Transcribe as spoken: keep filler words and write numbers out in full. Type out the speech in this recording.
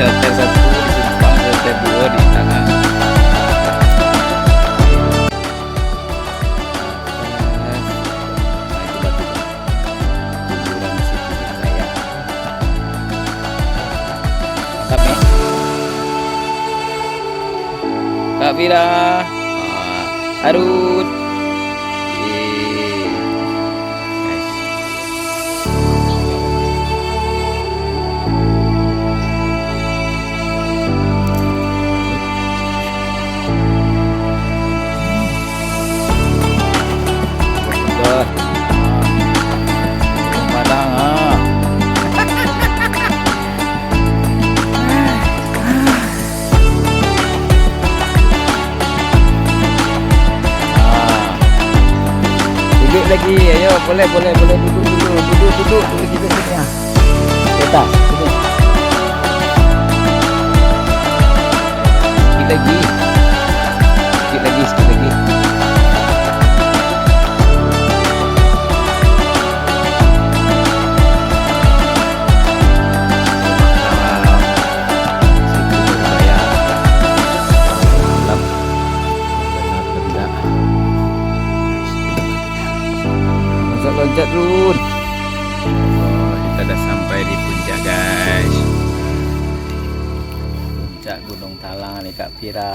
Hotel satu di simpang, hotel dua di tangah. Kuburan Siti Nurbaya. Mantap, eh. Kak Fira. Ah, Arut. Eh. Wah. Padang, ah. Ah. Duduak lagi, ayo, boleh, boleh, boleh, duduak dulu, duduak, duduak, duduak kita sini, ah. Kita, sini. Sikit lagi. Sikit lagi, sikit lagi. Siti Nurbaya. Malam. Loncat, loncat, Run. Oh, kita dah sampai di puncak, guys. Puncak Gunung Talang ni, Kak Fira.